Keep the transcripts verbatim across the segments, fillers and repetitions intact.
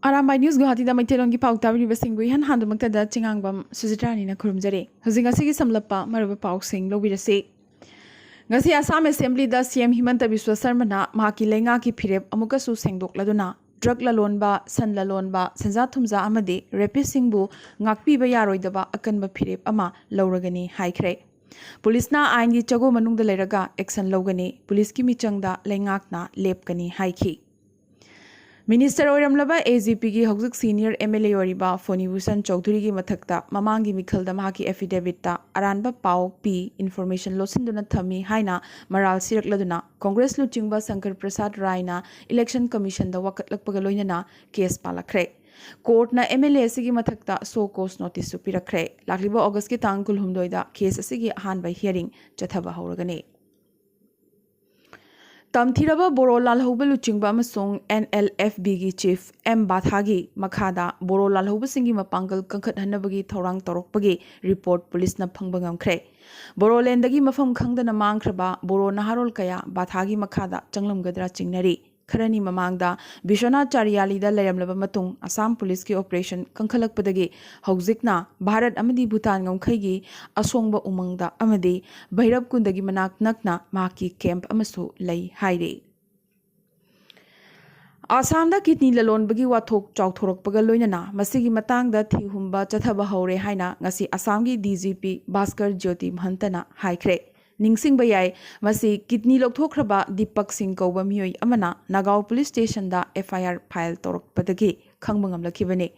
Arambai news ꯒꯨꯋꯥꯍꯥꯇꯤꯗ ꯃꯩꯇꯩꯂꯣꯟꯒꯤ ꯄꯥꯎ ꯇꯥꯕꯤꯔꯤꯕꯁꯤꯡꯕꯨ ꯏꯍꯥꯟ ꯍꯥꯟꯕꯃꯛꯇꯗ ꯆꯤꯉꯥꯡꯕꯝ ꯁꯨꯖꯤꯇ꯭ꯔꯥꯅꯤꯅ ꯈꯨꯔꯨꯝꯖꯔꯤ꯫ ꯍꯧꯖꯤꯛ ꯉꯁꯤꯒꯤ ꯁꯝꯂꯞꯄ ꯃꯔꯨꯑꯣꯏꯕ ꯄꯥꯎꯁꯤꯡ ꯂꯧꯕꯤꯔꯁꯤ꯫ ꯉꯁꯤ ꯑꯁꯥꯝ ꯑꯦꯁꯦꯝꯕ꯭ꯂꯤꯗ ꯁꯤ ꯑꯦꯝ ꯍꯤꯃꯟꯇ ꯕꯤꯁ꯭ꯋ ꯁꯔꯃꯅ ꯃꯍꯥꯛꯀꯤ ꯂꯩꯉꯥꯛꯀꯤ ꯐꯤꯔꯦꯞ ꯑꯃꯨꯛꯀꯁꯨ ꯁꯦꯡꯗꯣꯛꯂꯗꯨꯅ ꯗ꯭ꯔꯒ ꯂꯂꯣꯟꯕ, ꯁꯟ ꯂꯂꯣꯟꯕ, ꯁꯦꯟꯖꯥ ꯊꯨꯝꯖꯥ ꯑꯃꯗꯤ ꯔꯦꯄꯤꯁꯁꯤꯡꯕꯨ ꯉꯥꯛꯄꯤꯕ ꯌꯥꯔꯣꯏꯗꯕ ꯑꯀꯟꯕ ꯐꯤꯔꯦꯞ ꯑꯃ ꯂꯧꯔꯒꯅꯤ ꯍꯥꯏꯈ꯭ꯔꯦ꯫ ꯄꯨꯂꯤꯁꯅ ꯑꯥꯏꯟꯒꯤ ꯆꯒꯣ ꯃꯅꯨꯡꯗ ꯂꯩꯔꯒ ꯑꯦꯛꯁꯟ ꯂꯧꯒꯅꯤ, ꯄꯨꯂꯤꯁꯀꯤ ꯃꯤꯆꯪꯗ ꯂꯩꯉꯥꯛꯅ ꯂꯦꯞꯀꯅꯤ ꯍꯥꯏꯈꯤ꯫ ꯃꯤꯅꯤꯁꯇꯔ ꯑꯣꯏꯔꯝꯂꯕ ꯑꯦ ꯖꯤ ꯄꯤꯒꯤ ꯍꯧꯖꯤꯛ ꯁꯤꯅꯤꯌꯔ ꯑꯦꯝ ꯑꯦꯜ ꯑꯦ ꯑꯣꯏꯔꯤꯕ ꯐꯣꯅꯤ ꯚꯨꯁꯟ ꯆꯧꯙꯨꯔꯤꯒꯤ ꯃꯊꯛꯇ ꯃꯃꯥꯡꯒꯤ ꯃꯤꯈꯜꯗ ꯃꯍꯥꯛꯀꯤ ꯑꯦꯐꯤꯗꯦꯚꯤꯠꯇ ꯑꯔꯥꯟꯕ ꯄꯥꯎ ꯄꯤ, ꯏꯟꯐꯣꯔꯃꯦꯁꯟ ꯂꯣꯠꯁꯤꯟꯗꯨꯅ ꯊꯝꯃꯤ ꯍꯥꯏꯅ ꯃꯔꯥꯜ ꯁꯤꯔꯛꯂꯗꯨꯅ ꯀꯣꯡꯒ꯭ꯔꯦꯁ ꯂꯨꯆꯤꯡꯕ ꯁꯪꯀꯔ ꯄ꯭ꯔꯁꯥꯗ ꯔꯥꯏꯅ ꯏꯂꯦꯛꯁꯟ ꯀꯃꯤꯁꯟꯗ ꯋꯥꯀꯠꯂꯛꯄꯒ ꯂꯣꯏꯅꯅ ꯀꯦꯁ ꯄꯥꯜꯂꯛꯈ꯭ꯔꯦ꯫ ꯀꯣꯔꯠꯅ ꯑꯦꯝ ꯑꯦꯜ ꯑꯦ ꯑꯁꯤꯒꯤ ꯃꯊꯛꯇ ꯁꯣ ꯀꯣꯁ ꯅꯣꯇꯤꯁꯁꯨ ꯄꯤꯔꯛꯈ꯭ꯔꯦ꯫ ꯂꯥꯛꯂꯤꯕ ꯑꯣꯒꯁꯀꯤ ꯇꯥꯡ ꯀꯨꯟꯍꯨꯝꯗꯣꯏꯗ ꯀꯦꯁ ꯑꯁꯤꯒꯤ ꯑꯍꯥꯟꯕ ꯍꯤꯌꯔꯤꯡ ꯆꯠꯊꯕ ꯍꯧꯔꯒꯅꯤ꯫ ꯇꯝꯊꯤꯔꯕ ꯕꯣꯔꯣ ꯂꯥꯜꯍꯧꯕ ꯂꯨꯆꯤꯡꯕ ꯑꯃꯁꯨꯡ ꯑꯦꯟ ꯑꯦꯜ ꯑꯦꯐ ꯕꯤꯒꯤ ꯆꯤꯐ ꯑꯦꯝ ꯕꯥꯊꯥꯒꯤ ꯃꯈꯥꯗ ꯕꯣꯔꯣ ꯂꯥꯜꯍꯧꯕꯁꯤꯡꯒꯤ ꯃꯄꯥꯡꯒꯜ ꯀꯟꯈꯠꯍꯟꯅꯕꯒꯤ ꯊꯧꯔꯥꯡ ꯇꯧꯔꯛꯄꯒꯤ ꯔꯤꯄꯣꯔꯠ ꯄꯨꯂꯤꯁꯅ ꯐꯪꯕ ꯉꯝꯈ꯭ꯔꯦ꯫ ꯕꯣꯔꯣꯂꯦꯟꯗꯒꯤ ꯃꯐꯝ ꯈꯪꯗꯅ ꯃꯥꯡꯈ꯭ꯔꯕ ꯕꯣꯔꯣ ꯅꯍꯥꯔꯣꯜ ꯀꯌꯥ ꯕꯥꯊꯥꯒꯤ ꯃꯈꯥꯗ ꯆꯪꯂꯝꯒꯗ꯭ꯔꯥ ꯆꯤꯡꯅꯔꯤ꯫ ꯈꯔꯅꯤ ꯃꯃꯥꯡꯗ ꯕꯤꯁ꯭ꯋꯅꯥꯊ ꯆꯥꯔꯤꯌꯥꯂꯤꯗ ꯂꯩꯔꯝꯂꯕ ꯃꯇꯨꯡ ꯑꯁꯥꯝ ꯄꯨꯂꯤꯁꯀꯤ ꯑꯣꯄꯔꯦꯁꯟ ꯀꯟꯈꯠꯂꯛꯄꯗꯒꯤ ꯍꯧꯖꯤꯛꯅ ꯚꯥꯔꯠ ꯑꯃꯗꯤ ꯚꯨꯇꯥꯟ ꯉꯝꯈꯩꯒꯤ ꯑꯁꯣꯡꯕ ꯎꯃꯪꯗ ꯑꯃꯗꯤ ꯚꯩꯔꯞ ꯀꯨꯟꯗꯒꯤ ꯃꯅꯥꯛ ꯅꯛꯅ ꯃꯍꯥꯛꯀꯤ ꯀꯦꯝꯞ ꯑꯃꯁꯨ ꯂꯩ ꯍꯥꯏꯔꯤ꯫ ꯑꯁꯥꯝꯗ ꯀꯤꯗꯅꯤ ꯂꯂꯣꯟꯕꯒꯤ ꯋꯥꯊꯣꯛ ꯆꯥꯎꯊꯣꯔꯛꯄꯒ ꯂꯣꯏꯅꯅ ꯃꯁꯤꯒꯤ ꯃꯇꯥꯡꯗ ꯊꯤꯍꯨꯝꯕ ꯆꯠꯊꯕ ꯍꯧꯔꯦ ꯍꯥꯏꯅ ꯉꯁꯤ ꯑꯁꯥꯝꯒꯤ D G P Bhaskar Jyoti ꯃꯍꯟꯇꯅ ꯍꯥꯏꯈ꯭ꯔꯦ꯫ ꯅꯤꯡꯁꯤꯡꯕ ꯌꯥꯏ, ꯃꯁꯤ ꯀꯤꯗꯅꯤ ꯂꯧꯊꯣꯛꯈ꯭ꯔꯕ ꯗꯤꯄꯛ ꯁꯤꯡ ꯀꯧꯕ ꯃꯤꯑꯣꯏ ꯑꯃꯅ ꯅꯥꯒꯥꯎ ꯄꯨꯂꯤꯁ ꯁ꯭ꯇꯦꯁꯟꯗ ꯑꯦꯐ ꯑꯥꯏ ꯑꯥꯔ ꯐꯥꯏꯜ ꯇꯧꯔꯛꯄꯗꯒꯤ ꯈꯪꯕ ꯉꯝꯂꯛꯈꯤꯕꯅꯤ꯫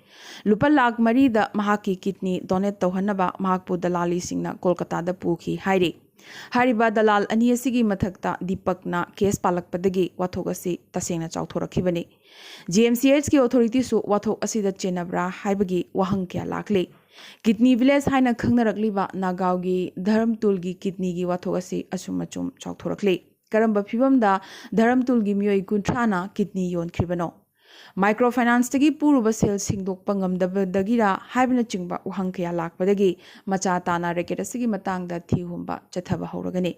ꯂꯨꯄꯥ ꯂꯥꯈ ꯃꯔꯤꯗ ꯃꯍꯥꯛꯀꯤ ꯀꯤꯗꯅꯤ ꯗꯣꯅꯦꯠ ꯇꯧꯍꯟꯅꯕ ꯃꯍꯥꯛꯄꯨ ꯗꯂꯥꯂꯤꯁꯤꯡꯅ ꯀꯣꯜꯀꯇꯥꯗ ꯄꯨꯈꯤ ꯍꯥꯏꯔꯤ꯫ ꯍꯥꯏꯔꯤꯕ ꯗꯂꯥꯜ ꯑꯅꯤ ꯑꯁꯤꯒꯤ ꯃꯊꯛꯇ ꯗꯤꯄꯛꯅ ꯀꯦꯁ ꯄꯥꯜꯂꯛꯄꯗꯒꯤ ꯋꯥꯊꯣꯛ ꯑꯁꯤ ꯇꯁꯦꯡꯅ ꯆꯥꯎꯊꯣꯔꯛꯈꯤꯕꯅꯤ꯫ ꯖꯤ ꯑꯦꯝ ꯁꯤ ꯑꯩꯆꯀꯤ ꯑꯣꯊꯣꯔꯤꯇꯤꯁꯨ ꯋꯥꯊꯣꯛ ꯑꯁꯤꯗ ꯆꯦꯟꯅꯕ꯭ꯔꯥ ꯍꯥꯏꯕꯒꯤ ꯋꯥꯍꯪ ꯀꯌꯥ ꯂꯥꯛꯂꯤ꯫ ꯀꯤꯗꯅꯤ ꯚꯤꯂꯦꯖ ꯍꯥꯏꯅ ꯈꯪꯅꯔꯛꯂꯤꯕ ꯅꯥꯒꯥꯎꯒꯤ ꯙꯔꯝꯇꯨꯜꯒꯤ ꯀꯤꯗꯅꯤꯒꯤ ꯋꯥꯊꯣꯛ ꯑꯁꯤ ꯑꯁꯨꯝ ꯑꯁꯨꯝ ꯆꯥꯎꯊꯣꯔꯛꯂꯤ꯫ ꯀꯔꯝꯕ ꯐꯤꯚꯝꯗ ꯙꯔꯝꯇꯨꯜꯒꯤ ꯃꯤꯑꯣꯏ ꯀꯨꯟꯊ꯭ꯔꯥꯅ ꯀꯤꯗꯅꯤ ꯌꯣꯟꯈ꯭ꯔꯤꯕꯅꯣ? ꯃꯥꯏꯀ꯭ꯔꯣ ꯐꯥꯏꯅꯥꯟꯁꯇꯒꯤ ꯄꯨꯔꯨꯕ ꯁꯦꯜ ꯁꯤꯡꯗꯣꯛꯄ ꯉꯝꯗꯕꯗꯒꯤꯔꯥ ꯍꯥꯏꯕꯅꯆꯤꯡꯕ ꯋꯥꯍꯪ ꯀꯌꯥ ꯂꯥꯛꯄꯗꯒꯤ ꯃꯆꯥ ꯇꯥꯅ ꯔꯦꯀꯦꯠ ꯑꯁꯤꯒꯤ ꯃꯇꯥꯡꯗ ꯊꯤꯍꯨꯝꯕ ꯆꯠꯊꯕ ꯍꯧꯔꯒꯅꯤ꯫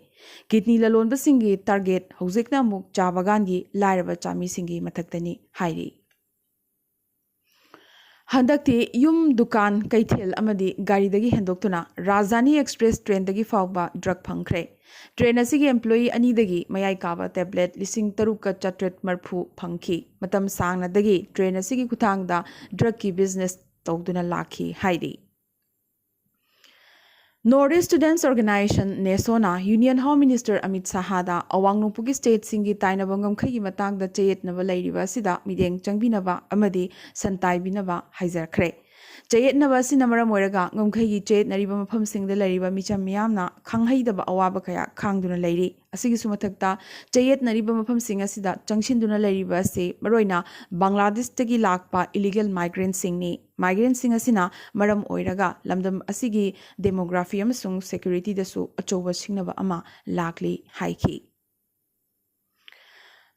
ꯀꯤꯗꯅꯤ ꯂꯂꯣꯟꯕꯁꯤꯡꯒꯤ ꯇꯥꯔꯒꯦꯠ ꯍꯧꯖꯤꯛꯅ ꯑꯃꯨꯛ ꯆꯥ ꯕꯒꯥꯟꯒꯤ ꯂꯥꯏꯔꯕ ꯆꯥꯃꯤꯁꯤꯡꯒꯤ ꯃꯊꯛꯇꯅꯤ ꯍꯥꯏꯔꯤ꯫ ꯍꯟꯗꯛꯇꯤ ꯌꯨꯝ, ꯗꯨꯀꯥꯟ, ꯀꯩꯊꯦꯜ ꯑꯃꯗꯤ ꯒꯥꯔꯤꯗꯒꯤ ꯍꯦꯟꯗꯣꯛꯇꯨꯅ ꯔꯥꯖꯙꯥꯅꯤ ꯑꯦꯛꯁꯄ꯭ꯔꯦꯁ ꯇ꯭ꯔꯦꯟꯗꯒꯤ ꯐꯥꯎꯕ ꯗ꯭ꯔꯒ ꯐꯪꯈ꯭ꯔꯦ꯫ ꯇ꯭ꯔꯦꯟ ꯑꯁꯤꯒꯤ ꯑꯦꯝꯄ꯭ꯂꯣꯌꯤ ꯑꯅꯤꯗꯒꯤ ꯃꯌꯥꯏ ꯀꯥꯕ ꯇꯦꯕ꯭ꯂꯦꯠ ꯂꯤꯁꯤꯡ ꯇꯔꯨꯛꯀ ꯆꯥꯇ꯭ꯔꯦꯠ ꯃꯔꯤꯐꯨ ꯐꯪꯈꯤ꯫ ꯃꯇꯝ ꯁꯥꯡꯅꯗꯒꯤ ꯇ꯭ꯔꯦꯟ ꯑꯁꯤꯒꯤ ꯈꯨꯠꯊꯥꯡꯗ ꯗ꯭ꯔꯒꯀꯤ ꯕꯤꯖꯤꯅꯦꯁ ꯇꯧꯗꯨꯅ ꯂꯥꯛꯈꯤ ꯍꯥꯏꯔꯤ꯫ North East Students Organization, ꯅꯦꯁꯣꯅ Union Home Minister Amit ꯁꯥꯍꯥꯗ ꯑꯋꯥꯡ ꯅꯣꯡꯄꯣꯛꯀꯤ ꯁ꯭ꯇꯦꯠꯁꯤꯡꯒꯤ ꯇꯥꯏꯅꯕ ꯉꯝꯈꯩꯒꯤ ꯃꯇꯥꯡꯗ ꯆꯌꯦꯠꯅꯕ ꯂꯩꯔꯤꯕ ꯑꯁꯤꯗ ꯃꯤꯠꯌꯦꯡ ꯆꯪꯕꯤꯅꯕ ꯑꯃꯗꯤ ꯁꯟꯇꯥꯏꯕꯤꯅꯕ ꯍꯥꯏꯖꯔꯛꯈ꯭ꯔꯦ꯫ ꯆꯌꯦꯠꯅꯕ ꯑꯁꯤꯅ ꯃꯔꯝ ꯑꯣꯏꯔꯒ ꯉꯝꯈꯩꯒꯤ ꯆꯌꯦꯠꯅꯔꯤꯕ ꯃꯐꯝꯁꯤꯡꯗ ꯂꯩꯔꯤꯕ ꯃꯤꯆꯝ ꯃꯤꯌꯥꯝꯅ ꯈꯪꯍꯩꯗꯕ ꯑꯋꯥꯕ ꯀꯌꯥ ꯈꯥꯡꯗꯨꯅ ꯂꯩꯔꯤ꯫ ꯑꯁꯤꯒꯤꯁꯨ ꯃꯊꯛꯇ, ꯆꯌꯦꯠꯅꯔꯤꯕ ꯃꯐꯝꯁꯤꯡ ꯑꯁꯤꯗ ꯆꯪꯁꯤꯟꯗꯨꯅ ꯂꯩꯔꯤꯕ ꯑꯁꯤ ꯃꯔꯨꯑꯣꯏꯅ ꯕꯪꯒ꯭ꯂꯥꯗꯦꯁꯇꯒꯤ ꯂꯥꯛꯄ ꯏꯂꯤꯒꯦꯜ ꯃꯥꯏꯒ꯭ꯔꯦꯟꯁꯤꯡꯅꯤ꯫ ꯃꯥꯏꯒ꯭ꯔꯦꯟꯁꯤꯡ ꯑꯁꯤꯅ ꯃꯔꯝ ꯑꯣꯏꯔꯒ ꯂꯝꯗꯝ ꯑꯁꯤꯒꯤ ꯗꯦꯃꯣꯒ꯭ꯔꯥꯐꯤ ꯑꯃꯁꯨꯡ ꯁꯦꯀ꯭ꯌꯨꯔꯤꯇꯤꯗꯁꯨ ꯑꯆꯧꯕ ꯁꯤꯡꯅꯕ ꯑꯃ ꯂꯥꯛꯂꯤ ꯍꯥꯏꯈꯤ꯫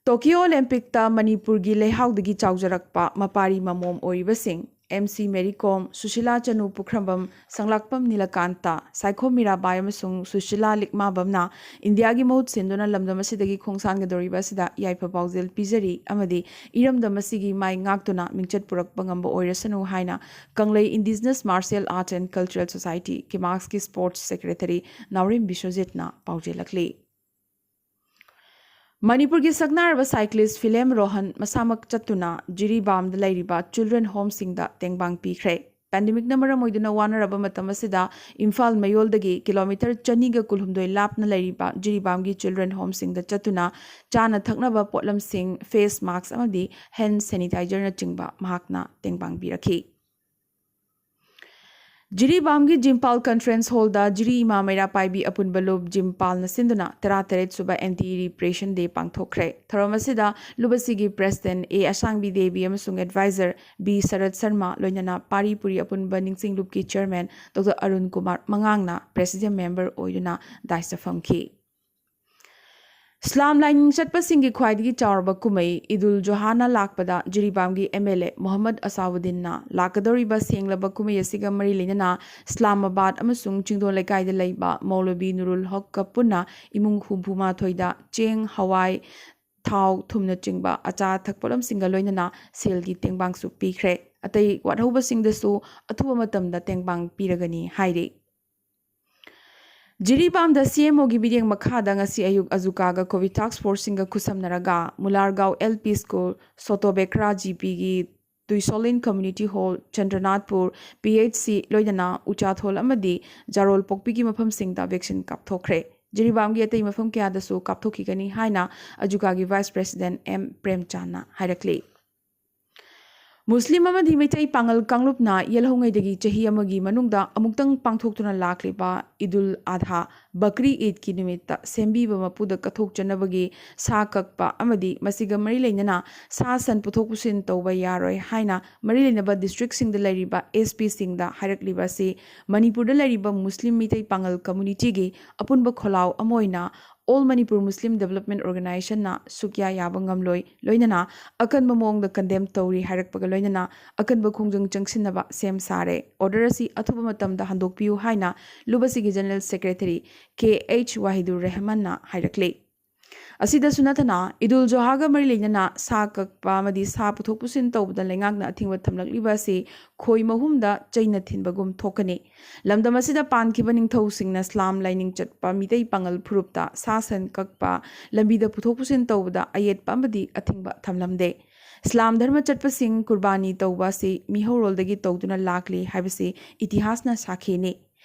ꯇꯣꯀꯤꯌꯣ ꯑꯣꯂꯦꯝꯄꯤꯛꯇ ꯃꯅꯤꯄꯨꯔꯒꯤ ꯂꯩꯍꯥꯎꯗꯒꯤ ꯆꯥꯎꯖꯔꯛꯄ ꯃꯄꯥꯔꯤ ꯃꯃꯣꯝ ꯑꯣꯏꯔꯤꯕꯁꯤꯡ ꯑꯦꯝ ꯁꯤ ꯃꯦꯔꯤ ꯀꯣꯝ, ꯁꯨꯁꯤꯂꯥ ꯆꯅꯨ ꯄꯨꯈ꯭ꯔꯝꯕꯝ, ꯁꯪꯂꯥꯛꯄꯝ ꯅꯤꯂꯀꯥꯟꯇ, ꯁꯥꯏꯈꯣꯝ ꯃꯤꯔꯥꯕꯥꯏ ꯑꯃꯁꯨꯡ ꯁꯨꯁꯤꯂꯥ ꯂꯤꯛꯃꯥꯕꯝꯅ ꯏꯟꯗꯤꯌꯥꯒꯤ ꯃꯍꯨꯠ ꯁꯤꯟꯗꯨꯅ ꯂꯝꯗꯝ ꯑꯁꯤꯗꯒꯤ ꯈꯣꯡꯁꯥꯟꯒꯗꯧꯔꯤꯕ ꯑꯁꯤꯗ ꯌꯥꯏꯐ ꯄꯥꯎꯖꯦꯜ ꯄꯤꯖꯔꯤ ꯑꯃꯗꯤ ꯏꯔꯝꯗꯝ ꯑꯁꯤꯒꯤ ꯃꯥꯏ ꯉꯥꯛꯇꯨꯅ ꯃꯤꯡꯆꯠ ꯄꯨꯔꯛꯄ ꯉꯝꯕ ꯑꯣꯏꯔꯁꯅꯨ ꯍꯥꯏꯅ ꯀꯪꯂꯩ Indigenous Martial Art and Cultural Society, ꯀꯤꯃꯥꯛꯁꯀꯤ sports secretary ꯅꯥꯎꯔꯦꯝ ꯕꯤꯁ꯭ꯋꯖꯤꯠꯅ ꯄꯥꯎꯖꯦꯜꯂꯛꯂꯤ꯫ ꯃꯅꯤꯄꯨꯔꯒꯤ ꯁꯛꯅꯥꯏꯔꯕ cyclist ꯐꯤꯂꯦꯝ ꯔꯣꯍꯟ ꯃꯁꯥꯃꯛ ꯆꯠꯇꯨꯅ ꯖꯤꯔꯤꯕꯥꯝꯗ ꯂꯩꯔꯤꯕ children homeꯁꯤꯡꯗ ꯇꯦꯡꯕꯥꯡ ꯄꯤꯈ꯭ꯔꯦ꯫ ꯄꯦꯟꯗꯦꯃꯤꯛꯅ ꯃꯔꯝ ꯑꯣꯏꯗꯨꯅ ꯋꯥꯅꯔꯕ ꯃꯇꯝ ꯑꯁꯤꯗ ꯏꯝꯐꯥꯜ ꯃꯌꯣꯜꯗꯒꯤ ꯀꯤꯂꯣꯃꯤꯇꯔ ꯆꯅꯤꯒ ꯀꯨꯟꯍꯨꯝꯗꯣꯏ ꯂꯥꯞꯅ ꯂꯩꯔꯤꯕ ꯖꯤꯔꯤꯕꯥꯝꯒꯤ children homeꯁꯤꯡꯗ ꯆꯠꯇꯨꯅ ꯆꯥꯅ ꯊꯛꯅꯕ ꯄꯣꯠꯂꯝꯁꯤꯡ, face mask ꯑꯃꯗꯤ hand sanitizerꯅꯆꯤꯡꯕ ꯃꯍꯥꯛꯅ ꯇꯦꯡꯕꯥꯡ ꯄꯤꯔꯛꯈꯤ꯫ ꯖꯤꯔꯤꯕꯥꯝꯒꯤ ꯖꯤꯝꯄꯥꯜ conference hallꯗ ꯖꯤꯔꯤ ꯏꯃꯥ ꯃꯩꯔꯥ ꯄꯥꯏꯕꯤ ꯑꯄꯨꯟꯕ ꯂꯨꯞ ꯖꯤꯝꯄꯥꯜꯅ ꯁꯤꯟꯗꯨꯅ ꯇꯔꯥꯇꯔꯦꯠ ꯁꯨꯕ anti repression day ꯄꯥꯡꯊꯣꯛꯈ꯭ꯔꯦ꯫ ꯊꯧꯔꯝ ꯑꯁꯤꯗ ꯂꯨꯞ ꯑꯁꯤꯒꯤ president ꯑꯦ ꯑꯁꯥꯡꯕꯤ ꯗꯦꯕꯤ ꯑꯃꯁꯨꯡ advisor ꯕꯤ ꯁꯔꯠ ꯁꯔꯃ, ꯂꯣꯏꯅꯅ ꯄꯥꯔꯤ ꯄꯨꯔꯤ ꯑꯄꯨꯟꯕ ꯅꯤꯡꯁꯤꯡ ꯂꯨꯞꯀꯤ chairman ꯗꯣꯛꯇꯔ ꯑꯔꯨꯟ ꯀꯨꯃꯥꯔ ꯃꯉꯥꯡꯅ president member ꯑꯣꯏꯗꯨꯅ dais ꯐꯝꯈꯤ꯫ ꯏꯁꯂꯥꯝ ꯂꯥꯏꯅꯤꯡ ꯆꯠꯄꯁꯤꯡꯒꯤ ꯈ꯭ꯋꯥꯏꯗꯒꯤ ꯆꯥꯎꯔꯕ ꯀꯨꯝꯍꯩ ꯏꯗꯨꯜ ꯖꯨꯍꯥꯅ ꯂꯥꯛꯄꯗ ꯖꯤꯔꯤꯕꯥꯝꯒꯤ ꯑꯦꯝ ꯑꯦꯜ ꯑꯦ ꯃꯣꯍꯝꯃꯗ ꯑꯁꯥꯎꯗꯤꯟꯅ ꯂꯥꯛꯀꯗꯧꯔꯤꯕ ꯁꯦꯡꯂꯕ ꯀꯨꯝꯍꯩ ꯑꯁꯤꯒ ꯃꯔꯤ ꯂꯩꯅꯅ ꯏꯁꯂꯥꯃꯥꯕꯥꯗ ꯑꯃꯁꯨꯡ ꯆꯤꯡꯗꯣꯟ ꯂꯩꯀꯥꯏꯗ ꯂꯩꯕ ꯃꯧꯂꯕꯤ ꯅꯨꯔꯨꯜ ꯍꯛꯀ ꯄꯨꯟꯅ ꯏꯃꯨꯡ ꯍꯨꯝꯐꯨ ꯃꯥꯊꯣꯏꯗ ꯆꯦꯡ, ꯍꯋꯥꯏ, ꯊꯥꯎ, ꯊꯨꯝꯅꯆꯤꯡꯕ ꯑꯆꯥ ꯑꯊꯛ ꯄꯣꯠꯂꯝꯁꯤꯡꯒ ꯂꯣꯏꯅꯅ ꯁꯦꯜꯒꯤ ꯇꯦꯡꯕꯥꯡꯁꯨ ꯄꯤꯈ꯭ꯔꯦ꯫ ꯑꯇꯩ ꯋꯥꯠꯍꯧꯕꯁꯤꯡꯗꯁꯨ ꯑꯊꯨꯕ ꯃꯇꯝꯗ ꯇꯦꯡꯕꯥꯡ ꯄꯤꯔꯒꯅꯤ ꯍꯥꯏꯔꯤ꯫ ꯖꯤꯔꯤꯕꯥꯝꯗ ꯁꯤꯑꯦꯝꯑꯣꯒꯤ ꯃꯤꯠꯌꯦꯡ ꯃꯈꯥꯗ ꯉꯁꯤ ꯑꯌꯨꯛ ꯑꯖꯨꯀꯥꯒ ꯀꯣꯚꯤꯗ ꯇꯥꯁ꯭ꯛ ꯐꯣꯔꯁꯁꯤꯡꯒ ꯈꯨꯠꯁꯝꯅꯔꯒ Mulargaon L P school, Sotobekra G ꯄꯤꯒꯤ Tuisolin community hall, Chandranathpur P H C, ꯂꯣꯏꯅꯅ ꯎꯆꯥꯊꯣꯜ ꯑꯃꯗꯤ ꯖꯥꯔꯣꯜ ꯄꯣꯛꯄꯤꯒꯤ ꯃꯐꯝꯁꯤꯡꯗ ꯚꯦꯛꯁꯤꯟ ꯀꯥꯞꯊꯣꯛꯈ꯭ꯔꯦ꯫ ꯖꯤꯔꯤꯕꯥꯝꯒꯤ ꯑꯇꯩ ꯃꯐꯝ ꯀꯌꯥꯗꯁꯨ ꯀꯥꯞꯊꯣꯛꯈꯤꯒꯅꯤ ꯍꯥꯏꯅ ꯑꯖꯨꯀꯥꯒꯤ ꯚꯥꯏꯁ ꯄ꯭ꯔꯦꯁꯤꯗꯦꯟꯠ ꯑꯦꯝ ꯄ꯭ꯔꯦꯝꯆꯥꯟꯅ ꯍꯥꯏꯔꯛꯂꯤ꯫ ꯃꯨꯁꯂꯤꯝ ꯑꯃꯗꯤ ꯃꯩꯇꯩ ꯄꯥꯉꯜ ꯀꯥꯡꯂꯨꯞꯅ ꯌꯦꯜꯍꯧꯉꯩꯗꯒꯤ ꯆꯍꯤ ꯑꯃꯒꯤ ꯃꯅꯨꯡꯗ ꯑꯃꯨꯛꯇꯪ ꯄꯥꯡꯊꯣꯛꯇꯨꯅ ꯂꯥꯛꯂꯤꯕ ꯏꯗꯨꯜ ꯑꯥꯙꯥ, ꯕꯀ꯭ꯔꯤ ꯏꯗꯀꯤ ꯅꯨꯃꯤꯠꯇ ꯁꯦꯝꯕꯤꯕ ꯃꯄꯨꯗ ꯀꯠꯊꯣꯛꯆꯅꯕꯒꯤ ꯁꯥ ꯀꯛꯄ ꯑꯃꯗꯤ ꯃꯁꯤꯒ ꯃꯔꯤ ꯂꯩꯅꯅ ꯁꯥ ꯁꯟ ꯄꯨꯊꯣꯛ ꯄꯨꯁꯤꯟ ꯇꯧꯕ ꯌꯥꯔꯣꯏ ꯍꯥꯏꯅ ꯃꯔꯤ ꯂꯩꯅꯕ ꯗꯤꯁꯇ꯭ꯔꯤꯛꯁꯤꯡꯗ ꯂꯩꯔꯤꯕ ꯑꯦꯁ ꯄꯤꯁꯤꯡꯗ ꯍꯥꯏꯔꯛꯂꯤꯕ ꯑꯁꯤ ꯃꯅꯤꯄꯨꯔꯗ ꯂꯩꯔꯤꯕ ꯃꯨꯁꯂꯤꯝ ꯃꯤꯇꯩ ꯄꯥꯉꯜ ꯀꯝꯃ꯭ꯌꯨꯅꯤꯇꯤꯒꯤ ꯑꯄꯨꯟꯕ ꯈꯣꯜꯂꯥꯎ ꯑꯃ ꯑꯣꯏꯅ All Manipur Muslim Development Organization ꯅ ꯁꯨꯛꯌꯥ ꯌꯥꯕ ꯉꯝꯂꯣꯏ, ꯂꯣꯏꯅꯅ ꯑꯀꯟꯕ ꯃꯑꯣꯡꯗ ꯀꯟꯗꯦꯝ ꯇꯧꯔꯤ ꯍꯥꯏꯔꯛꯄꯒ ꯂꯣꯏꯅꯅ ꯑꯀꯟꯕ ꯈꯣꯡꯖꯪ ꯆꯪꯁꯤꯟꯅꯕ ꯁꯦꯝ ꯁꯥꯔꯦ꯫ ꯑꯣꯔꯗꯔ ꯑꯁꯤ ꯑꯊꯨꯕ ꯃꯇꯝꯗ ꯍꯟꯗꯣꯛꯄꯤꯌꯨ ꯍꯥꯏꯅ ꯂꯨꯕꯁꯤꯒꯤ ꯖꯦꯅꯔꯦꯜ ꯁꯦꯀ꯭ꯔꯦꯇꯔꯤ ꯀꯦ ꯑꯩꯆ ꯋꯥꯍꯤꯗꯨꯔ ꯔꯦꯍꯃꯟꯅ ꯍꯥꯏꯔꯛꯂꯤ꯫ ꯑꯁꯤꯗꯁꯨ ꯅꯠꯇꯅ ꯏꯗꯨꯜ ꯖꯨꯍꯥꯒ ꯃꯔꯤ ꯂꯩꯅꯅ ꯁꯥ ꯀꯛꯄ ꯑꯃꯗꯤ ꯁꯥ ꯄꯨꯊꯣꯛ ꯄꯨꯁꯤꯟ ꯇꯧꯕꯗ ꯂꯩꯉꯥꯛꯅ ꯑꯊꯤꯡꯕ ꯊꯝꯂꯛꯂꯤꯕ ꯑꯁꯤ ꯈꯣꯏ ꯃꯍꯨꯝꯗ ꯆꯩꯅ ꯊꯤꯟꯕꯒꯨꯝ ꯊꯣꯛꯀꯅꯤ꯫ ꯂꯝꯗꯝ ꯑꯁꯤꯗ ꯄꯥꯟꯈꯤꯕ ꯅꯤꯡꯊꯧꯁꯤꯡꯅ ꯏꯁꯂꯥꯝ ꯂꯥꯏꯅꯤꯡ ꯆꯠꯄ ꯃꯤꯇꯩ ꯄꯥꯉꯜ ꯐꯨꯔꯨꯞꯇ ꯁꯥ ꯁꯟ ꯀꯛꯄ, ꯂꯝꯕꯤꯗ ꯄꯨꯊꯣꯛ ꯄꯨꯁꯤꯟ ꯇꯧꯕꯗ ꯑꯌꯦꯠꯄ ꯑꯃꯗꯤ ꯑꯊꯤꯡꯕ ꯊꯝꯂꯝꯗꯦ꯫ ꯏꯁꯂꯥꯝ ꯙꯔꯃ ꯆꯠꯄꯁꯤꯡ ꯀꯨꯔꯕꯥꯅꯤ ꯇꯧꯕ ꯑꯁꯤ ꯃꯤꯍꯧꯔꯣꯜꯗꯒꯤ ꯇꯧꯗꯨꯅ ꯂꯥꯛꯂꯤ ꯍꯥꯏꯕꯁꯤ ꯏꯇꯤꯍꯥꯁꯅ ꯁꯥꯈꯤꯅꯤ꯫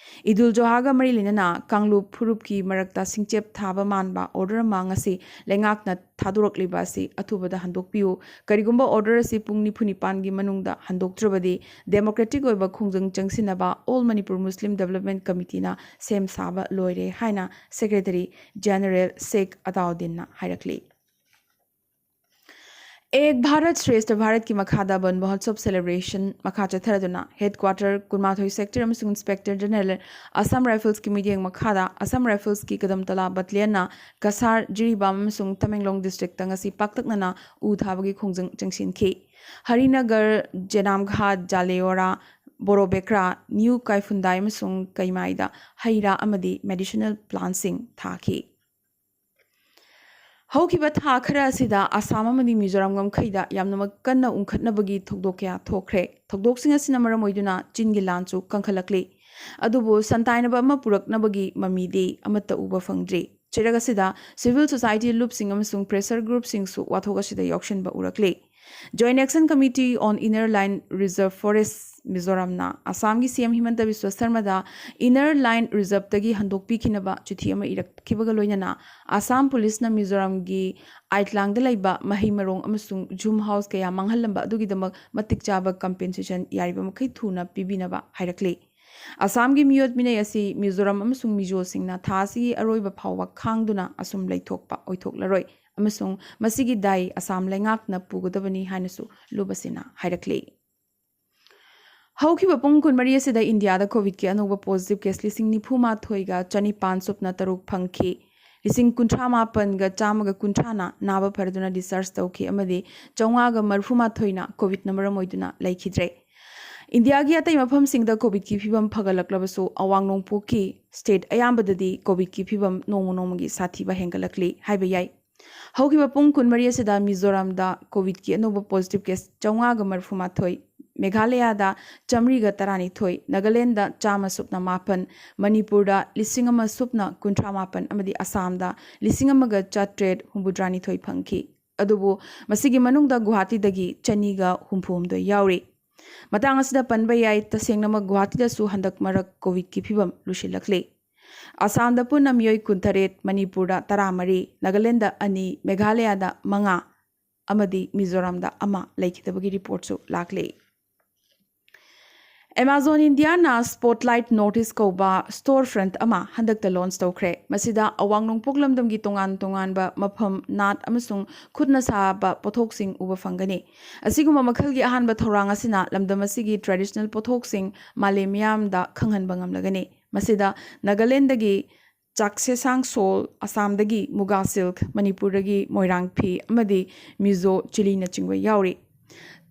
ꯏꯗꯨꯜ ꯖꯨꯍꯥꯒ ꯃꯔꯤ ꯂꯩꯅꯅ ꯀꯥꯡꯂꯨꯞ ꯐꯨꯔꯨꯞꯀꯤ ꯃꯔꯛꯇ ꯁꯤꯡꯆꯦꯞ ꯊꯥꯕ ꯃꯥꯟꯕ ꯑꯣꯔꯗꯔ ꯑꯃ ꯉꯁꯤ ꯂꯩꯉꯥꯛꯅ ꯊꯥꯗꯣꯔꯛꯂꯤꯕ ꯑꯁꯤ ꯑꯊꯨꯕꯗ ꯍꯟꯗꯣꯛꯄꯤꯌꯨ꯫ ꯀꯔꯤꯒꯨꯝꯕ ꯑꯣꯔꯗꯔ ꯑꯁꯤ ꯄꯨꯡ ꯅꯤꯐꯨ ꯅꯤꯄꯥꯟꯒꯤ ꯃꯅꯨꯡꯗ ꯍꯟꯗꯣꯛꯇ꯭ꯔꯕꯗꯤ ꯗꯦꯃꯣꯀ꯭ꯔꯦꯇꯤꯛ ꯑꯣꯏꯕ ꯈꯣꯡꯖꯪ ꯆꯪꯁꯤꯟꯅꯕ All Manipur Muslim Development Committee ꯅ ꯁꯦꯝ ꯁꯥꯕ ꯂꯣꯏꯔꯦ ꯍꯥꯏꯅ ꯁꯦꯀ꯭ꯔꯦꯇꯔꯤ ꯖꯦꯅꯔꯦꯜ ꯁꯦꯈ ꯑꯇꯥꯎꯗꯤꯟꯅ ꯍꯥꯏꯔꯛꯂꯤ꯫ ꯑꯦꯛ ꯚꯥꯔꯠ ꯁ꯭ꯔꯦꯁꯊ ꯚꯥꯔꯠꯀꯤ ꯃꯈꯥꯗ ꯕꯟ ꯃꯍꯣꯠꯁꯕ ꯁꯦꯂꯦꯕ꯭ꯔꯦꯁꯟ ꯃꯈꯥ ꯆꯠꯊꯔꯗꯨꯅ ꯍꯦꯗꯀ꯭ꯋꯥꯇꯔ ꯀꯨꯟꯃꯥꯊꯣꯏ ꯁꯦꯛꯇꯔ ꯑꯃꯁꯨꯡ ꯏꯟꯁꯄꯦꯛꯇꯔ ꯖꯦꯅꯔꯦꯜ ꯑꯁꯥꯝ ꯔꯥꯏꯐꯜꯁꯀꯤ ꯃꯤꯠꯌꯦꯡ ꯃꯈꯥꯗ ꯑꯁꯥꯝ ꯔꯥꯏꯐꯜꯁꯀꯤ ꯀꯗꯝꯇꯂꯥ ꯕꯠꯂꯤꯌꯟꯅ ꯀꯁꯥꯔ, ꯖꯤꯔꯤꯕꯥꯝ ꯑꯃꯁꯨꯡ ꯇꯃꯦꯡꯂꯣꯡ ꯗꯤꯁꯇ꯭ꯔꯤꯛꯇ ꯉꯁꯤ ꯄꯥꯛꯇꯛꯅꯅ ꯎ ꯊꯥꯕꯒꯤ ꯈꯣꯡꯖꯪ ꯆꯪꯁꯤꯟꯈꯤ꯫ ꯍꯔꯤꯅꯒꯔ, ꯖꯦꯅꯥꯝꯘꯥꯠ, ꯖꯥꯂꯦꯋꯥꯔꯥ, ꯕꯣꯔꯣꯕꯦꯀ꯭ꯔꯥ, ꯅ꯭ꯌꯨ ꯀꯥꯏꯐꯨꯟꯗꯥꯏ ꯑꯃꯁꯨꯡ ꯀꯩꯃꯥꯏꯗ ꯍꯩ ꯔꯥ ꯑꯃꯗꯤ ꯃꯦꯗꯤꯁꯤꯅꯦꯜ ꯄ꯭ꯂꯥꯟꯠꯁꯤꯡ ꯊꯥꯈꯤ꯫ ꯍꯧꯈꯤꯕ ꯊꯥ ꯈꯔ ꯑꯁꯤꯗ ꯑꯁꯥꯝ ꯑꯃꯗꯤ ꯃꯤꯖꯣꯔꯥꯝ ꯉꯝꯈꯩꯗ ꯌꯥꯝꯅꯃꯛ ꯀꯟꯅ ꯎꯪꯈꯠꯅꯕꯒꯤ ꯊꯧꯗꯣꯛ ꯀꯌꯥ ꯊꯣꯛꯈ꯭ꯔꯦ꯫ ꯊꯧꯗꯣꯛꯁꯤꯡ ꯑꯁꯤꯅ ꯃꯔꯝ ꯑꯣꯏꯗꯨꯅ ꯆꯤꯟꯒꯤ ꯂꯥꯟꯁꯨ ꯀꯟꯈꯠꯂꯛꯂꯤ꯫ ꯑꯗꯨꯕꯨ ꯁꯟꯇꯥꯏꯅꯕ ꯑꯃ ꯄꯨꯔꯛꯅꯕꯒꯤ ꯃꯃꯤꯗꯤ ꯑꯃꯠꯇ ꯎꯕ ꯐꯪꯗ꯭ꯔꯤ꯫ ꯆꯩꯔꯛ ꯑꯁꯤꯗ civil society ꯂꯨꯞꯁꯤꯡ ꯑꯃꯁꯨꯡ pressure groupꯁꯤꯡꯁꯨ ꯋꯥꯊꯣꯛ ꯑꯁꯤꯗ ꯌꯥꯎꯁꯤꯟꯕ ꯎꯔꯛꯂꯤ꯫ Joint Action Committee on Inner Line Reserve Forest ꯃꯤꯖꯣꯔꯥꯝꯅ ꯑꯁꯥꯝꯒꯤ C M ꯍꯤꯃꯟꯇ Visva ꯁꯔꯃꯗ Inner Line Reserveꯇꯒꯤ ꯍꯟꯗꯣꯛꯄꯤꯈꯤꯅꯕ ꯆꯤꯊꯤ ꯑꯃ ꯏꯔꯛꯈꯤꯕꯒ ꯂꯣꯏꯅꯅ ꯑꯁꯥꯝ ꯄꯨꯂꯤꯁꯅ ꯃꯤꯖꯣꯔꯥꯝꯒꯤ ꯑꯥꯏꯠꯂꯥꯡꯗ ꯂꯩꯕ ꯃꯍꯩ ꯃꯔꯣꯡ ꯑꯃꯁꯨꯡ ꯖꯨꯝ ꯍꯥꯎꯁ ꯀꯌꯥ ꯃꯥꯡꯍꯜꯂꯝꯕ ꯑꯗꯨꯒꯤꯗꯃꯛ ꯃꯇꯤꯛ ꯆꯥꯕ compensation ꯌꯥꯔꯤꯕ ꯃꯈꯩ ꯊꯨꯅ ꯄꯤꯕꯤꯅꯕ ꯍꯥꯏꯔꯛꯂꯤ꯫ ꯑꯁꯥꯝꯒꯤ ꯃꯤꯑꯣꯠ ꯃꯤꯅꯩ ꯑꯁꯤ ꯃꯤꯖꯣꯔꯥꯝ ꯑꯃꯁꯨꯡ ꯃꯤꯖꯣꯁꯤꯡꯅ ꯊꯥ ꯑꯁꯤꯒꯤ ꯑꯔꯣꯏꯕ ꯐꯥꯎꯕ ꯈꯥꯡꯗꯨꯅ ꯑꯁꯨꯝ ꯂꯩꯊꯣꯛꯄ ꯑꯣꯏꯊꯣꯛꯂꯔꯣꯏ ꯑꯃꯁꯨꯡ ꯃꯁꯤꯒꯤ ꯗꯥꯏ ꯑꯁꯥꯝ ꯂꯩꯉꯥꯛꯅ ꯄꯨꯒꯗꯕꯅꯤ ꯍꯥꯏꯅꯁꯨ ꯂꯨꯞ ꯑꯁꯤꯅ ꯍꯥꯏꯔꯛꯂꯤ꯫ ꯍꯧꯈꯤꯕ ꯄꯨꯡ ꯀꯨꯟꯃꯔꯤ ꯑꯁꯤꯗ ꯏꯟꯗꯤꯌꯥꯗ ꯀꯣꯚꯤꯗꯀꯤ ꯑꯅꯧꯕ positive case ꯂꯤꯁꯤꯡ ꯅꯤꯐꯨ ꯃꯥꯊꯣꯏꯒ ꯆꯅꯤꯄꯥꯟ ꯁꯨꯞꯅ ꯇꯔꯨꯛ ꯐꯪꯈꯤ꯫ ꯂꯤꯁꯤꯡ ꯀꯨꯟꯊ꯭ꯔꯥ ꯃꯥꯄꯟꯒ ꯆꯥꯝꯃꯒ ꯀꯨꯟꯊ꯭ꯔꯥꯅ ꯅꯥꯕ ꯐꯔꯗꯨꯅ discharge ꯇꯧꯈꯤ ꯑꯃꯗꯤ ꯆꯥꯝꯃꯉꯥꯒ ꯃꯔꯤꯐꯨ ꯃꯥꯊꯣꯏꯅ ꯀꯣꯚꯤꯗꯅ ꯃꯔꯝ ꯑꯣꯏꯗꯨꯅ ꯂꯩꯈꯤꯗ꯭ꯔꯦ꯫ ꯏꯟꯗꯤꯌꯥꯒꯤ ꯑꯇꯩ ꯃꯐꯝꯁꯤꯡꯗ ꯀꯣꯚꯤꯗꯀꯤ ꯐꯤꯕꯝ ꯐꯒꯠꯂꯛꯂꯕꯁꯨ ꯑꯋꯥꯡ ꯅꯣꯡꯄꯣꯛꯀꯤ state ꯑꯌꯥꯝꯕꯗꯗꯤ ꯀꯣꯚꯤꯗꯀꯤ ꯐꯤꯕꯝ ꯅꯣꯡꯃ ꯅꯣꯡꯃꯒꯤ ꯁꯥꯊꯤꯕ ꯍꯦꯟꯒꯠꯂꯛꯂꯤ ꯍꯥꯏꯕ ꯌꯥꯏ꯫ ꯍꯧꯈꯤꯕ ꯄꯨꯡ ꯀꯨꯟꯃꯔꯤ ꯑꯁꯤꯗ ꯃꯤꯖꯣꯔꯥꯝꯗ ꯀꯣꯚꯤꯗꯀꯤ ꯑꯅꯧꯕ positive case ꯆꯥꯝꯃꯉꯥꯒ ꯃꯔꯤꯐꯨ ꯃꯥꯊꯣꯏ, ꯃꯦꯘꯥꯂꯌꯥꯗ ꯆꯥꯝꯃꯔꯤꯒ ꯇꯔꯥꯅꯤꯊꯣꯏ, ꯅꯥꯒꯥꯂꯦꯟꯗ ꯆꯥꯝꯃ ꯁꯨꯞꯅ ꯃꯥꯄꯟ, ꯃꯅꯤꯄꯨꯔꯗ ꯂꯤꯁꯤꯡ ꯑꯃ ꯁꯨꯞꯅ ꯀꯨꯟꯊ꯭ꯔꯥ ꯃꯥꯄꯟ ꯑꯃꯗꯤ ꯑꯁꯥꯝꯗ ꯂꯤꯁꯤꯡ ꯑꯃꯒ ꯆꯥꯇ꯭ꯔꯦꯠ ꯍꯨꯝꯐꯨꯇꯔꯥꯅꯤꯊꯣꯏ ꯐꯪꯈꯤ꯫ ꯑꯗꯨꯕꯨ ꯃꯁꯤꯒꯤ ꯃꯅꯨꯡꯗ ꯒꯨꯋꯥꯍꯥꯇꯤꯗꯒꯤ ꯆꯅꯤꯒ ꯍꯨꯝꯐꯨꯍꯨꯝꯗꯣꯏ ꯌꯥꯎꯔꯤ꯫ ꯃꯇꯥꯡ ꯑꯁꯤꯗ ꯄꯟꯕ ꯌꯥꯏ, ꯇꯁꯦꯡꯅꯃꯛ ꯒꯨꯋꯥꯍꯥꯇꯤꯗꯁꯨ ꯍꯟꯗꯛ ꯃꯔꯛ ꯀꯣꯚꯤꯗꯀꯤ ꯐꯤꯕꯝ ꯂꯨꯁꯤꯜꯂꯛꯂꯤ꯫ ꯑꯁꯥꯝꯗ ꯄꯨꯟꯅ ꯃꯤꯑꯣꯏ ꯀꯨꯟꯇꯔꯦꯠ, ꯃꯅꯤꯄꯨꯔꯗ ꯇꯔꯥꯃꯔꯤ, ꯅꯥꯒꯥꯂꯦꯟꯗ ꯑꯅꯤ, ꯃꯦꯘꯥꯂꯌꯥꯗ ꯃꯉꯥ ꯑꯃꯗꯤ ꯃꯤꯖꯣꯔꯥꯝꯗ ꯑꯃ ꯂꯩꯈꯤꯗꯕꯒꯤ ꯔꯤꯄꯣꯔꯠꯁꯨ ꯂꯥꯛꯂꯤ꯫ Amazon Indiaꯅ Spotlight North East ꯀꯧꯕ store front ꯑꯃ ꯍꯟꯗꯛꯇ launch ꯇꯧꯈ꯭ꯔꯦ꯫ ꯃꯁꯤꯗ ꯑꯋꯥꯡ ꯅꯣꯡꯄꯣꯛ ꯂꯝꯗꯝꯒꯤ ꯇꯣꯉꯥꯟ ꯇꯣꯉꯥꯟꯕ ꯃꯐꯝ, ꯅꯥꯠ ꯑꯃꯁꯨꯡ ꯈꯨꯠꯅ ꯁꯥꯕ ꯄꯣꯠꯊꯣꯛꯁꯤꯡ ꯎꯕ ꯐꯪꯒꯅꯤ꯫ ꯑꯁꯤꯒꯨꯝꯕ ꯃꯈꯜꯒꯤ ꯑꯍꯥꯟꯕ ꯊꯧꯔꯥꯡ ꯑꯁꯤꯅ ꯂꯝꯗꯝ ꯑꯁꯤꯒꯤ traditional ꯄꯣꯠꯊꯣꯛꯁꯤꯡ ꯃꯥꯂꯦꯝ ꯃꯤꯌꯥꯝꯗ ꯈꯪꯍꯟꯕ ꯉꯝꯂꯒꯅꯤ꯫ ꯃꯁꯤꯗ ꯅꯥꯒꯥꯂꯦꯟꯗꯒꯤ ꯆꯥꯛꯁꯦꯁꯥꯡ ꯁꯣꯜ, ꯑꯁꯥꯝꯗꯒꯤ ꯃꯨꯒꯥ ꯁꯤꯜꯛ, ꯃꯅꯤꯄꯨꯔꯗꯒꯤ ꯃꯣꯏꯔꯥꯡ ꯐꯤ ꯑꯃꯗꯤ ꯃꯤꯖꯣ ꯆꯤꯂꯤꯅꯆꯤꯡꯕ ꯌꯥꯎꯔꯤ꯫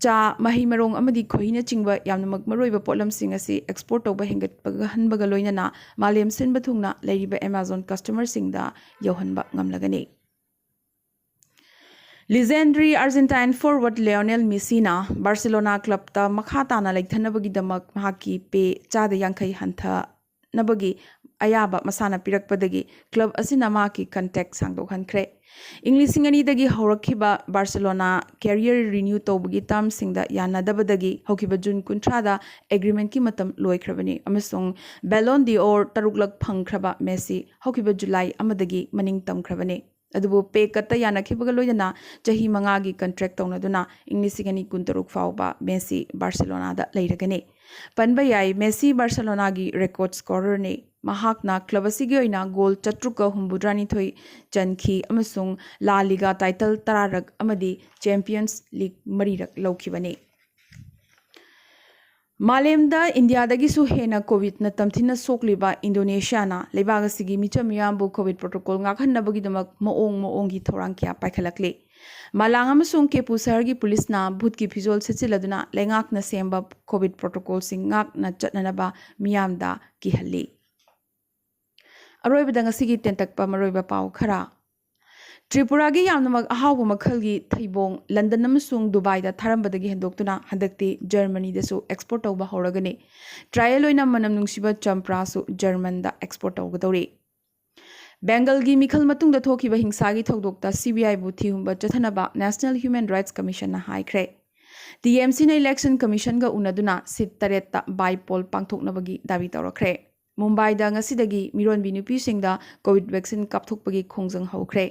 ꯆꯥ, ꯃꯍꯩ ꯃꯔꯣꯡ ꯑꯃꯗꯤ ꯈꯣꯏꯍꯤꯅꯆꯤꯡꯕ ꯌꯥꯝꯅꯃꯛ ꯃꯔꯨꯑꯣꯏꯕ ꯄꯣꯠꯂꯝꯁꯤꯡ ꯑꯁꯤ export ꯇꯧꯕ ꯍꯦꯟꯒꯠꯄꯒꯍꯟꯕꯒ ꯂꯣꯏꯅꯅ ꯃꯥꯂꯦꯝ ꯁꯤꯟꯕ ꯊꯨꯡꯅ ꯂꯩꯔꯤꯕ Amazon customerꯁꯤꯡꯗ ꯌꯧꯍꯟꯕ ꯉꯝꯂꯒꯅꯤ꯫ Legendary Argentine forward Lionel Messina Barcelona clubꯇ ꯃꯈꯥ ꯇꯥꯅ ꯂꯩꯊꯅꯕꯒꯤꯗꯃꯛ ꯃꯍꯥꯛꯀꯤ pay ꯆꯥꯗ ꯌꯥꯡꯈꯩ ꯍꯟꯊꯅꯕꯒꯤ ꯑꯌꯥꯕ ꯃꯁꯥꯅ ꯄꯤꯔꯛꯄꯗꯒꯤ club ꯑꯁꯤꯅ ꯃꯍꯥꯛꯀꯤ contract ꯁꯥꯡꯗꯣꯛꯍꯟꯈ꯭ꯔꯦ꯫ ꯏꯪ ꯂꯤꯁꯤꯡ ꯑꯅꯤꯗꯒꯤ ꯍꯧꯔꯛꯈꯤꯕ Barcelona career renew ꯇꯧꯕꯒꯤ termꯁꯤꯡꯗ ꯌꯥꯅꯗꯕꯗꯒꯤ ꯍꯧꯈꯤꯕ June ꯀꯨꯟꯊ꯭ꯔꯥꯗ agreementꯀꯤ ꯃꯇꯝ ꯂꯣꯏꯈ꯭ꯔꯕꯅꯤ ꯑꯃꯁꯨꯡ Ballon d'Or ꯇꯔꯨꯛꯂꯛ ꯐꯪꯈ꯭ꯔꯕ Messi ꯍꯧꯈꯤꯕ July ꯑꯃꯗꯒꯤ ꯃꯅꯤꯡ ꯇꯝꯈ꯭ꯔꯕꯅꯤ꯫ ꯑꯗꯨꯕꯨ pay cutꯇ ꯌꯥꯅꯈꯤꯕꯒ ꯂꯣꯏꯅꯅ ꯆꯍꯤ ꯃꯉꯥꯒꯤ contract ꯇꯧꯅꯗꯨꯅ ꯏꯪ ꯂꯤꯁꯤꯡ ꯑꯅꯤ ꯀꯨꯟꯇꯔꯨꯛ ꯐꯥꯎꯕ Messi Barcelonaꯗ ꯂꯩꯔꯒꯅꯤ꯫ ꯄꯟꯕ ꯌꯥꯏ, Messi Barcelonaꯒꯤ record scorerꯅꯤ꯫ ꯃꯍꯥꯛꯅ club ꯑꯁꯤꯒꯤ ꯑꯣꯏꯅ goal ꯆꯥꯇ꯭ꯔꯨꯛꯀ ꯍꯨꯝꯐꯨꯇꯔꯥꯅꯤꯊꯣꯏ ꯆꯟꯈꯤ ꯑꯃꯁꯨꯡ La Liga title ꯇꯔꯥꯔꯛ ꯑꯃꯗꯤ Champions League ꯃꯔꯤꯔꯛ ꯂꯧꯈꯤꯕꯅꯤ꯫ ꯃꯥꯂꯦꯝꯗ ꯏꯟꯗꯤꯌꯥꯗꯒꯤꯁꯨ ꯍꯦꯟꯅ ꯀꯣꯚꯤꯗꯅ ꯇꯝꯊꯤꯅ ꯁꯣꯛꯂꯤꯕ ꯏꯟꯗꯣꯅꯦꯁꯤꯌꯥꯅ ꯂꯩꯕꯥꯛ ꯑꯁꯤꯒꯤ ꯃꯤꯆꯝ ꯃꯤꯌꯥꯝꯕꯨ ꯀꯣꯚꯤꯗ protocol ꯉꯥꯛꯍꯟꯅꯕꯒꯤꯗꯃꯛ ꯃꯑꯣꯡ ꯃꯑꯣꯡꯒꯤ ꯊꯧꯔꯥꯡ ꯀꯌꯥ ꯄꯥꯏꯈꯠꯂꯛꯂꯤ꯫ ꯃꯥꯂꯥꯡ ꯑꯃꯁꯨꯡ ꯀꯦꯄꯨ ꯁꯍꯔꯒꯤ ꯄꯨꯂꯤꯁꯅ ꯚꯨꯠꯀꯤ ꯐꯤꯖꯣꯜ ꯁꯦꯠꯆꯤꯜꯂꯗꯨꯅ ꯂꯩꯉꯥꯛꯅ ꯁꯦꯝꯕ ꯀꯣꯚꯤꯗ protocolꯁꯤꯡ ꯉꯥꯛꯅ ꯆꯠꯅꯅꯕ ꯃꯤꯌꯥꯝꯗ ꯀꯤꯍꯜꯂꯤ꯫ ꯑꯔꯣꯏꯕꯗ ꯉꯁꯤꯒꯤ ꯇꯦꯟꯇꯛꯄ ꯃꯔꯨꯑꯣꯏꯕ ꯄꯥꯎ ꯈꯔ꯫ ꯇ꯭ꯔꯤꯄꯨꯔꯥꯒꯤ ꯌꯥꯝꯅꯃꯛ ꯑꯍꯥꯎꯕ ꯃꯈꯜꯒꯤ ꯊꯩꯕꯣꯡ ꯂꯟꯗꯟ ꯑꯃꯁꯨꯡ ꯗꯨꯕꯥꯏꯗ ꯊꯥꯔꯝꯕꯗꯒꯤ ꯍꯦꯟꯗꯣꯛꯇꯨꯅ ꯍꯟꯗꯛꯇꯤ ꯖꯔꯃꯅꯤꯗꯁꯨ export ꯇꯧꯕ ꯍꯧꯔꯒꯅꯤ꯫ Trial ꯑꯣꯏꯅ ꯃꯅꯝ ꯅꯨꯡꯁꯤꯕ ꯆꯝꯄ꯭ꯔꯥꯁꯨ ꯖꯔꯃꯟꯗ export ꯇꯧꯒꯗꯧꯔꯤ꯫ ꯕꯦꯡꯒꯜꯒꯤ ꯃꯤꯈꯜ ꯃꯇꯨꯡꯗ ꯊꯣꯛꯈꯤꯕ ꯍꯤꯡꯁꯥꯒꯤ ꯊꯧꯗꯣꯛꯇ CBIꯕꯨ ꯊꯤꯍꯨꯝꯕ ꯆꯠꯊꯅꯕ National Human Rights Commissionꯅ ꯍꯥꯏꯈ꯭ꯔꯦ꯫ TMCꯅ Election Commissionꯒ ꯎꯅꯗꯨꯅ seat ꯇꯔꯦꯠꯇ by poll ꯄꯥꯡꯊꯣꯛꯅꯕꯒꯤ ꯗꯥꯕꯤ ꯇꯧꯔꯛꯈ꯭ꯔꯦ꯫ ꯃꯨꯝꯕꯥꯏꯗ ꯉꯁꯤꯗꯒꯤ ꯃꯤꯔꯣꯟꯕꯤ ꯅꯨꯄꯤꯁꯤꯡꯗ ꯀꯣꯚꯤꯗ vaccine ꯀꯥꯞꯊꯣꯛꯄꯒꯤ ꯈꯣꯡꯖꯪ ꯍꯧꯈ꯭ꯔꯦ꯫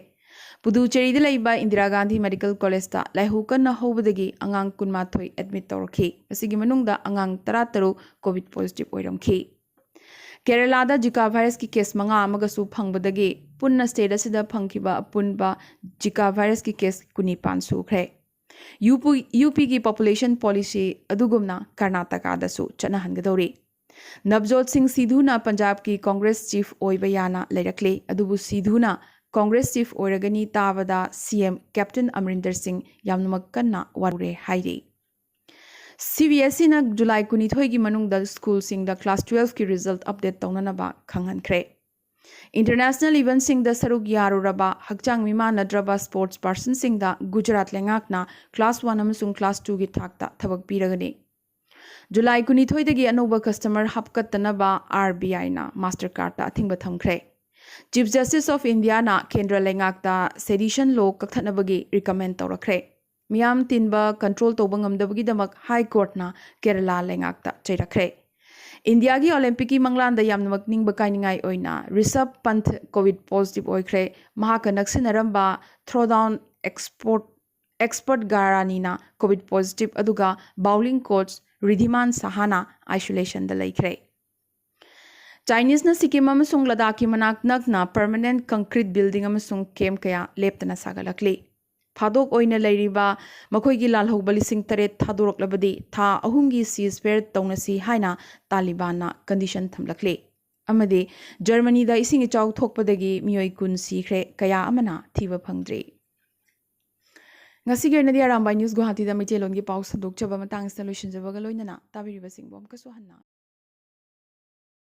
ꯄꯨꯗꯨꯆꯦꯔꯤꯗ ꯂꯩꯕ ꯏꯟꯗꯤꯔꯥ ꯒꯥꯟꯙꯤ ꯃꯦꯗꯤꯀꯦꯜ ꯀꯣꯂꯦꯖꯇ ꯂꯥꯏꯍꯧ ꯀꯟꯅ ꯍꯧꯕꯗꯒꯤ ꯑꯉꯥꯡ ꯀꯨꯟꯃꯥꯊꯣꯏ admit ꯇꯧꯔꯛꯈꯤ꯫ ꯃꯁꯤꯒꯤ ꯃꯅꯨꯡꯗ ꯑꯉꯥꯡ ꯇꯔꯥꯇꯔꯨꯛ ꯀꯣꯚꯤꯗ positive ꯑꯣꯏꯔꯝꯈꯤ꯫ ꯀꯦꯔꯂꯥꯗ ꯖꯤꯀꯥ ꯚꯥꯏꯔꯁꯀꯤ case ꯃꯉꯥ ꯑꯃꯒꯁꯨ ꯐꯪꯕꯗꯒꯤ ꯄꯨꯟꯅ state ꯑꯁꯤꯗ ꯐꯪꯈꯤꯕ ꯑꯄꯨꯟꯕ ꯖꯤꯀꯥ ꯚꯥꯏꯔꯁꯀꯤ case ꯀꯨꯟꯅꯤꯄꯥꯟ ꯁꯨꯈ꯭ꯔꯦ꯫ UP UPꯒꯤ population policy ꯑꯗꯨꯒꯨꯝꯅ ꯀꯔꯅꯥꯇꯀꯥꯗꯁꯨ ꯆꯠꯅꯍꯟꯒꯗꯧꯔꯤ꯫ ꯅꯕꯖꯣꯠ ꯁꯤꯡ ꯁꯤꯙꯨꯅ ꯄꯟꯖꯥꯕꯀꯤ ꯀꯣꯡꯒ꯭ꯔꯦꯁ chief ꯑꯣꯏꯕ ꯌꯥꯅ ꯂꯩꯔꯛꯂꯦ꯫ ꯑꯗꯨꯕꯨ ꯁꯤꯙꯨꯅ ꯀꯣꯡꯒ꯭ꯔꯦꯁ chief ꯑꯣꯏꯔꯒꯅꯤ ꯇꯥꯕꯗ CM Captain Amarinder Singh ꯌꯥꯝꯅꯃꯛ ꯀꯟꯅ ꯋꯥꯔꯦ ꯍꯥꯏꯔꯤ꯫ CBSEꯅ July ꯀꯨꯟꯅꯤꯊꯣꯏꯒꯤ ꯃꯅꯨꯡꯗ schoolꯁꯤꯡꯗ class twelveꯀꯤ result update ꯇꯧꯅꯅꯕ ꯈꯪꯍꯟꯈ꯭ꯔꯦ꯫ ꯏꯟꯇꯔꯅꯦꯁꯅꯦꯜ ꯏꯚꯦꯟꯠꯁꯤꯡꯗ ꯁꯔꯨꯛ ꯌꯥꯔꯨꯔꯕ ꯍꯛꯆꯥꯡ ꯃꯤꯃꯥꯟꯅꯗ꯭ꯔꯕ ꯁ꯭ꯄꯣꯔꯠꯁ ꯄꯥꯔꯁꯟꯁꯤꯡꯗ ꯒꯨꯖꯔꯥꯠ ꯂꯩꯉꯥꯛꯅ ꯀ꯭ꯂꯥꯁ ꯋꯥꯟ ꯑꯃꯁꯨꯡ ꯀ꯭ꯂꯥꯁ ꯇꯨꯒꯤ ꯊꯥꯛꯇ ꯊꯕꯛ ꯄꯤꯔꯒꯅꯤ꯫ ꯖꯨꯂꯥꯏ ꯀꯨꯟꯅꯤꯊꯣꯏꯗꯒꯤ ꯑꯅꯧꯕ ꯀꯁꯇꯃꯔ ꯍꯥꯞꯀꯠꯇꯅꯕ ꯑꯥꯔ ꯕꯤ ꯑꯥꯏꯅ ꯃꯥꯁꯇꯔ ꯀꯥꯔꯗꯇ ꯑꯊꯤꯡꯕ ꯊꯝꯈ꯭ꯔꯦ꯫ ꯆꯤꯐ ꯖꯁꯇꯤꯁ ꯑꯣꯐ ꯏꯟꯗꯤꯌꯥꯅ ꯀꯦꯟꯗ꯭ꯔ ꯂꯩꯉꯥꯛꯇ ꯁꯦꯗꯤꯁꯟ ꯂꯣ ꯀꯛꯊꯠꯅꯕꯒꯤ ꯔꯤꯀꯃꯦꯟ ꯇꯧꯔꯛꯈ꯭ꯔꯦ꯫ ꯃꯤꯌꯥꯝ ꯇꯤꯟꯕ ꯀꯟꯇ꯭ꯔꯣꯜ ꯇꯧꯕ ꯉꯝꯗꯕꯒꯤꯗꯃꯛ ꯍꯥꯏ ꯀꯣꯔꯠꯅ ꯀꯦꯔꯂꯥ ꯂꯩꯉꯥꯛꯇ ꯆꯩꯔꯛꯈ꯭ꯔꯦ꯫ ꯏꯟꯗꯤꯌꯥꯒꯤ ꯑꯣꯂꯦꯝꯄꯤꯛꯀꯤ ꯃꯪꯂꯥꯟꯗ ꯌꯥꯝꯅꯃꯛ ꯅꯤꯡꯕ ꯀꯥꯏꯅꯤꯡꯉꯥꯏ ꯑꯣꯏꯅ ꯔꯤꯁꯕ ꯄꯟꯊ ꯀꯣꯚꯤꯗ ꯄꯣꯖꯤꯇꯤꯚ ꯑꯣꯏꯈ꯭ꯔꯦ꯫ ꯃꯍꯥꯛꯀ ꯅꯛꯁꯤꯟꯅꯔꯝꯕ ꯊ꯭ꯔꯣꯗꯥꯎꯟ ꯑꯦꯛꯁꯄꯣꯔꯠ ꯑꯦꯛꯁꯄꯔꯠ ꯒꯥꯔꯥꯅꯤꯅ ꯀꯣꯚꯤꯗ ꯄꯣꯖꯤꯇꯤꯚ, ꯑꯗꯨꯒ ꯕꯥꯎꯂꯤꯡ ꯀꯣꯆ ꯔꯤꯙꯤꯃꯥꯟ ꯁꯍꯥꯅ ꯑꯥꯏꯁꯣꯂꯦꯁꯟꯗ ꯂꯩꯈ꯭ꯔꯦ꯫ ꯆꯥꯏꯅꯤꯁꯅ ꯁꯤꯛꯀꯤꯝ ꯑꯃꯁꯨꯡ ꯂꯗꯥꯈꯀꯤ ꯃꯅꯥꯛ ꯅꯛꯅ ꯄꯔꯃꯅꯦꯟꯠ ꯀꯪꯀ꯭ꯔꯤꯠ ꯕꯤꯜꯗꯤꯡ ꯑꯃꯁꯨꯡ ꯀꯦꯝꯞ ꯀꯌꯥ ꯂꯦꯞꯇꯅ ꯁꯥꯒꯠꯂꯛꯂꯤ꯫ ꯐꯥꯗꯣꯛ ꯑꯣꯏꯅ ꯂꯩꯔꯤꯕ ꯃꯈꯣꯏꯒꯤ ꯂꯥꯜꯍꯧꯕ ꯂꯤꯁꯤꯡ ꯇꯔꯦꯠ ꯊꯥꯗꯣꯔꯛꯂꯕꯗꯤ ꯊꯥ ꯑꯍꯨꯝꯒꯤ ꯁꯤꯖ ꯐꯦꯌꯔ ꯇꯧꯅꯁꯤ ꯍꯥꯏꯅ ꯇꯥꯂꯤꯕꯥꯟꯅ ꯀꯟꯗꯤꯁꯟ ꯊꯝꯂꯛꯂꯤ꯫ ꯑꯃꯗꯤ ꯖꯔꯃꯅꯤꯗ ꯏꯁꯤꯡ ꯏꯆꯥꯎ ꯊꯣꯛꯄꯗꯒꯤ ꯃꯤꯑꯣꯏ ꯀꯨꯟ ꯁꯤꯈ꯭ꯔꯦ, ꯀꯌꯥ ꯑꯃꯅ ꯊꯤꯕ ꯐꯪꯗ꯭ꯔꯤ꯫ ꯉꯁꯤꯒꯤ ꯑꯣꯏꯅꯗꯤ ꯑꯔꯥꯝꯕꯥꯏ ꯅ꯭ꯌꯨꯁ ꯒꯨꯋꯥꯍꯥꯇꯤꯗ ꯃꯩꯇꯩꯂꯣꯟꯒꯤ ꯄꯥꯎ ꯁꯟꯗꯣꯛꯆꯕ ꯃꯇꯥꯡ ꯑꯁꯤꯗ ꯂꯣꯏꯁꯤꯟꯖꯕꯒ ꯂꯣꯏꯅꯅ ꯇꯥꯕꯤꯔꯤꯕꯁꯤꯡꯕꯨ ꯑꯃꯨꯛꯀꯁꯨ ꯍꯟꯅ